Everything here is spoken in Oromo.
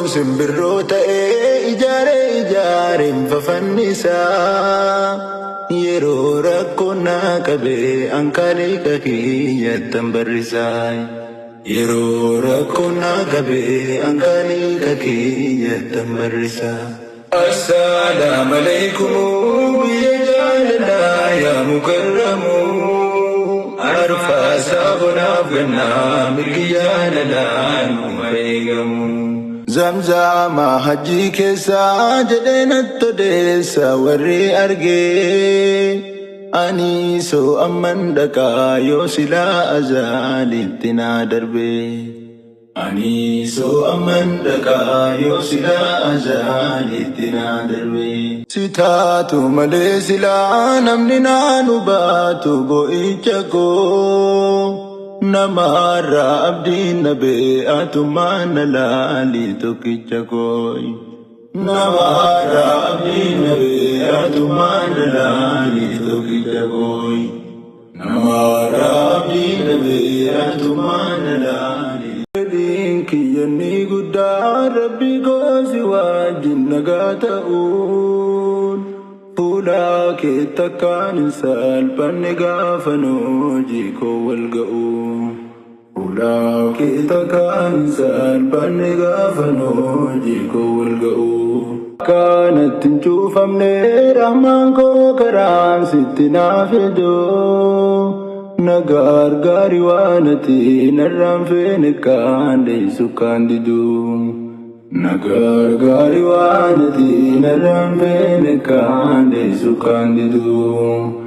Osoon simbirroo ta'ee ijaaree ijaareen fafannisaa. Yeroo rakkoon na qabee ankaaliqa kiyyattan barrisaa. Yeroo rakkoon na qabee ankaaliqa kiyyattan barrisaa. Assalaamu alaikum biyya jaalalaa yaa mukarramu. Arfaasaa bonaaf gannaa mirgi jaalalaa nu eegamu. Zamzama hajji keessaa jedhee natti odeessa warri argee. Ani soo amman dhaqaa yoo silaa azaalitti naa darbee. Ani soo amman dhaqaa yoo silaa azaalitti naa darbee. Si taatu malee silaa namni naanu baatu boo'icha koo. Namaarraa abdiin nabee atummaan na laali tokkicha koo. Namaarraa abdiin nabee atummaan na laali tokkicha koo. Namaarraa abdiin nabee atummaan na laali. Fedhiin kiyyanni guddaan rabbi koo si wajjin nagaa ta'uun. Fuula kee takkaan hin salphanne gaafa hojii koo wal ga'u. Fuula kee takkaan hin salphanne gaafa hojii koo wal ga'u. Akkanatti hin cuufamne rahmaan koo karaan sitti naaf fiduu. Na gargaari waan ati narraan feene kaan deessu kaan diduu. Na gargaari waan ati narraan feene kaan deessu kaan diduu.